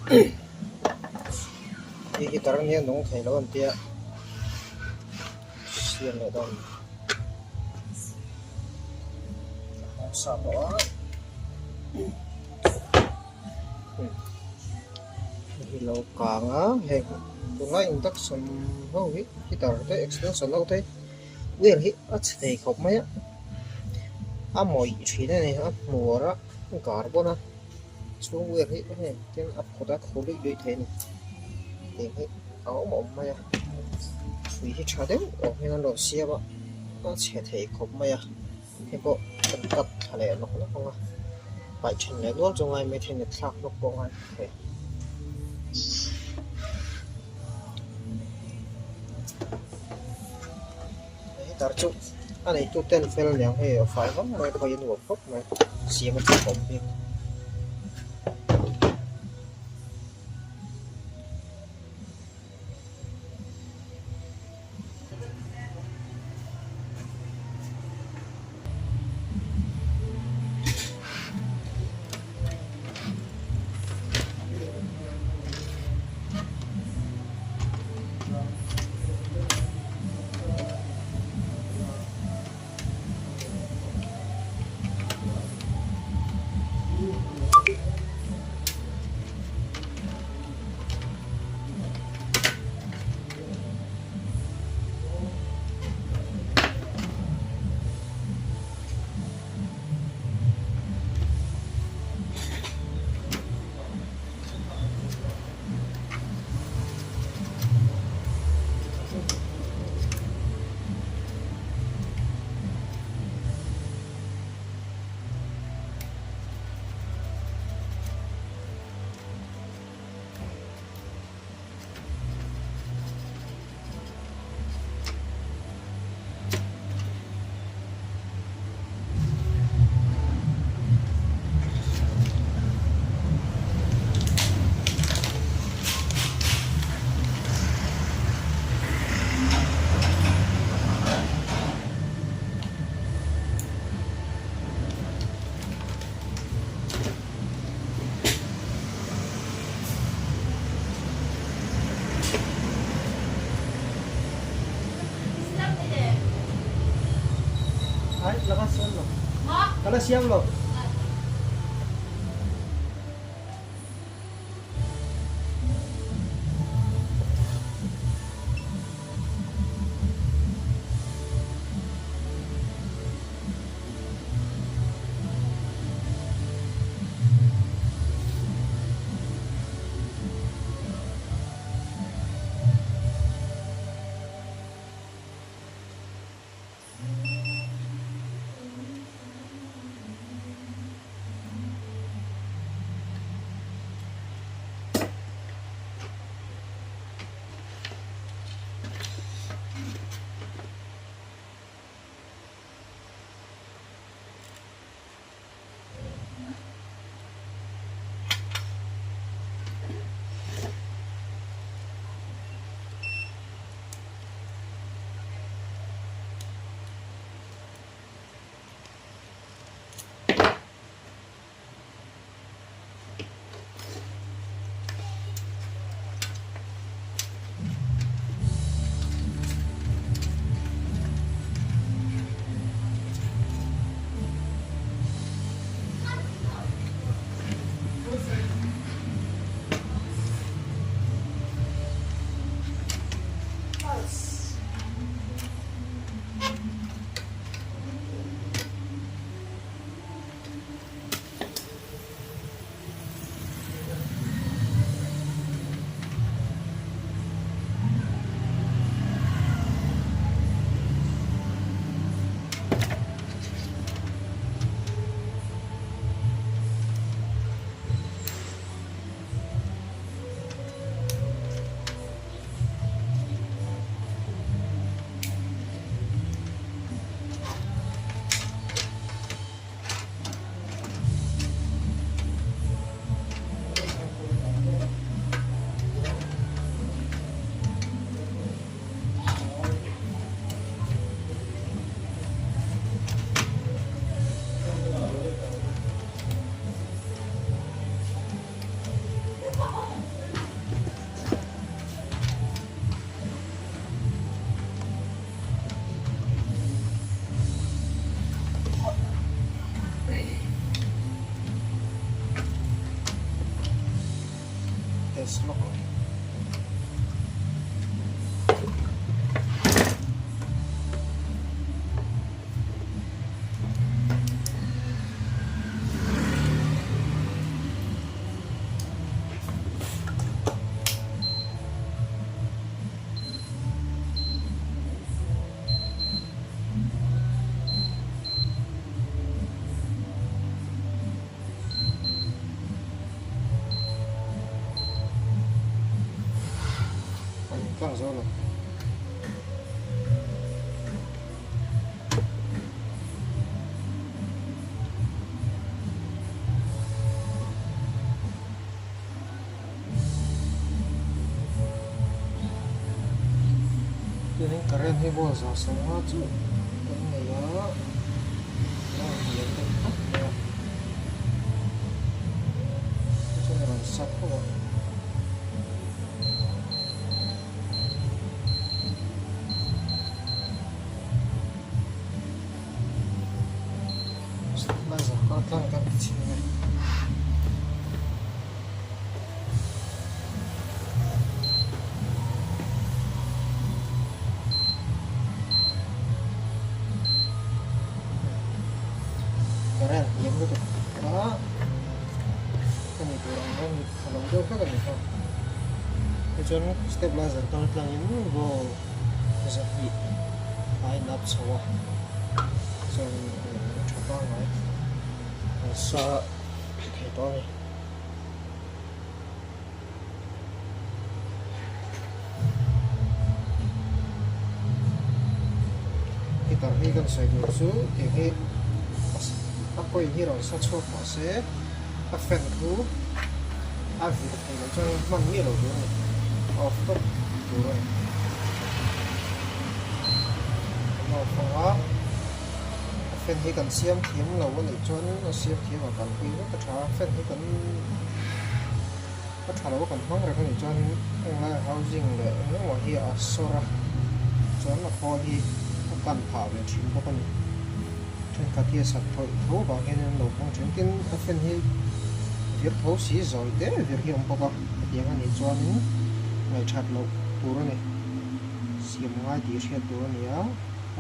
Hei hi tar ania nung thei lo an tia siam leh dawn a sa tawh a hei hi lo kang a heng tunlai induction ho hi heater te extension ho te wire hi a chhe thei khawp mai a a mawih thin a ni a hmuar a carbon a chhung wire hi hei tin a phawt a khaw luih luih thei a ni tiang hi a awm awm mai a hrui hi tha deuh awm hian an rawn siam a a chhe thei khawp mai a hei pawh kan cut thla leh nawk nawk ang a paih then leh nual chu a ngai maithei a ni thlak hlawk pawh a ngai thei. Heater chu a neitu ten fel aniang hei a fai vang mai a khawi a nuam khawp mai siam a chak awm bik. Ka la siam lo. Test lawk ang. An tlang zo lo. Chuanin current hi ball zah sawmnga chu kan nei a, a lian deuh tlat mai a, chuan a rawn sat ho a. Stabilizer kha tlang kan ti chhin ang e. Current hniam lutuk a ka ni tur ang hian a lo deuh hlek a ni kha. Tichuan stabilizer kal tlangin ball zahnih a in up chho a chuan tha pangngai an sa thei tawh a ni. Heater hi kan sawi tur chu tiang hi a coil hi rawn sa chhuak mah se a fan khu a vir thei loh chuan hman miah lo tur a ni a off tawp tur a ni an off ang a a fan hi kan siam thiam lo a nih chuan a siam thiam ah kalpui vek a tha a fan hi kan a tha lo a kan hmang reng a nih chuan englai housing leh eng emaw hi a sawr a chuan a khawl hi a kan phah ve thin bawk a ni thenkhat hi a sat tho tho vang hian an lo hmang thin tin a fan hi vir tho si zawi te vir hi a awm bawk a hetiang a nih chuanin ngaihthat loh tur a ni siam ngai tih hriat tur a ni a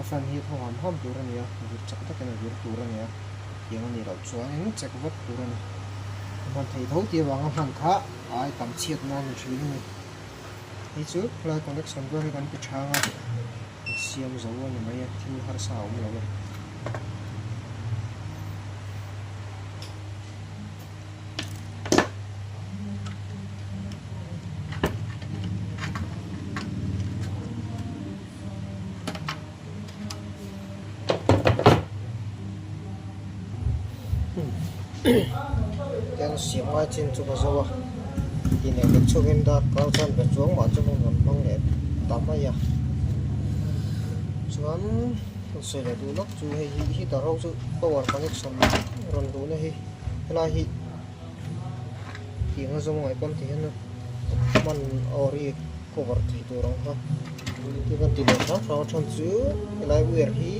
a fan hi thaw ham ham tur a ni a vir chak takin a vir tur a ni a hetiang a nih loh chuanin check vat tur a ni. Hman theih tho tih avanga hman kha a ai tam chhiat nan ni thin a ni. Hei chu khawlai connection vel hi kan ti chhang a, kan siam zo a ni mai a, thil harsa a awm lo e. Tiang siam ngai chin chu ka zo a tih nen leh chhungin dar kar chuan be chuang mah chu hmun rawn hmang leh ta mai a chuan kan sawi leh duh lawk chu hei hi heater ho chu power connection rawn luhna hi helai hi tiang a zawng ngaih pawn ti hian hman ori cover thei tur ang kha tin kan ti leh hrang hrang a then chu helai wire hi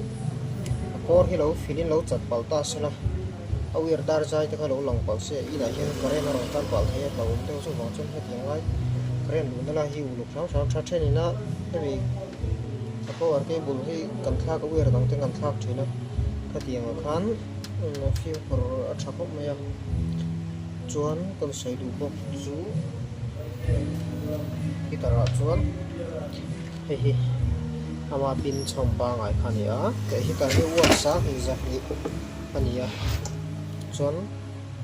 a kawr hi lo fil in lo chat palh ta sela a wire dar zai te kha lo lang palh se inah hian current a rawn kal palh thei a hlauhawm deuh chuvang chuan hetiang lai current luhna lai hi uluk hrang hrang tha then ina hemi a power cable hi kan thlak a wire dang te kan thlak thin a khatiang ah khan fimkhur a tha khawp mai a chuan kan sawi duh bawk chu heater ah chuan hei hi ama pin chhawm pangai kha a ni a teh heater hi watt sanghnih zahnih a ni a chuan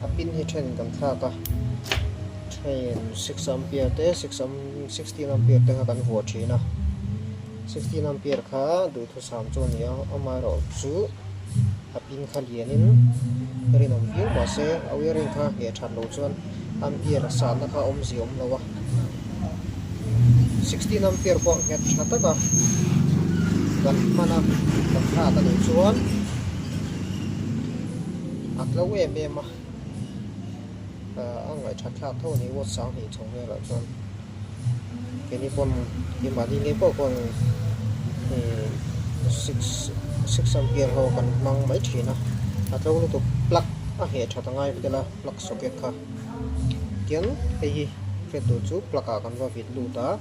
a pin hi then kan thlak a then six ampere te six sixteen ampere te kha kan vuah thin a sixteen ampere kha duhthusam chu a ni a amaherawhchu. A pin kha lianin rinawm viau mahse a wiring kha ngheh that loh chuan ampere sanna kha awmzia awm lo a, 16 ampere pawh nghet tha taka kan hman a kan thlak a nih chuan a tlo em em a, a ngaihthat thlak tho a ni watt sanghnih chho velah chuan. Keini pawn keimahni ngei pawh khawn 6 6 ampere ho kan hmang mai thin a a tlo lutuk plug a ngheh that a ngai vel a plug socket kha tiang hei hi. Hriat tur chu plug ah kan va vit lut a,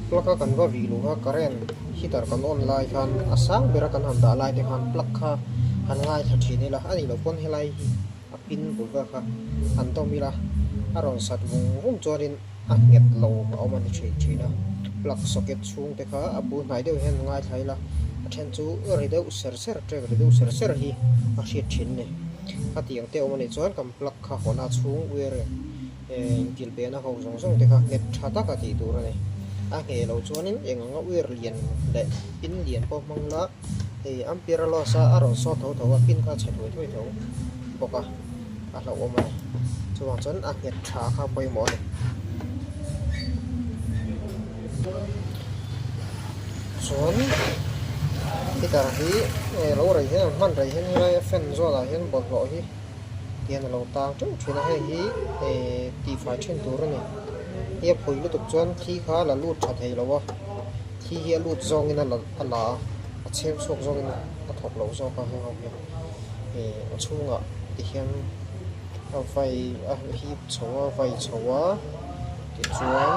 plug a kan va vih luh kha current heater kan on lai khan a sang ber a kan han dah lai te khan plug kha han ngaithla thin ila a nih loh pawn helai hi a pin bul vel kha han dawm ila a rawn sat vung vung chuanin a nghet lo a awm a ni thin thin a, plug socket chhung te kha a bul hnai deuh hian ngaithla ila a then chu ri deuh ser ser ṭek ri deuh ser ser hi a hriat thin a ni. Khatiang te awm a nih chuan kan plug kha hawna chhung wire eh inkilhbehna ho zawng zawng te kha nghet tha taka tih tur a ni. A ngheh loh chuanin eng anga wire lian leh pin lian pawh hmang la hei ampere a loss a a rawn sawt tho tho a pin kha a chhe thuai thuai tho bawk a a hlauhawm a ni. Chuvang chuan a nghet tha kha pawimawh a ni. Chuan heater hi lo rei hian an hman rei hian helai a fan zawnah hian bawlhhlawh hi tihian a lo tang teuh thin a hei hi eh tihfai thin tur a ni hei a phui lutuk chuan thli kha la lut tha thei lo a thli hi a lut zawngin a la a la a a chheu chhuak zawngin a thawk loh zawk a heng ho hian eh a chhungah tihian a vai a hip chho a vai chho a tichuan.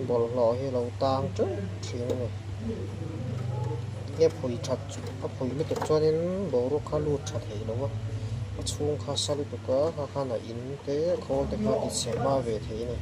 Bawlhhlawh hi a lo tang teuh thin a ni. He a phui that a phui lutuk chuanin boruak kha a lut tha thei lo a, a chhung kha a sa lutuk a kha khan a in te a khawl te kha a ti chhe hma ve thei a ni.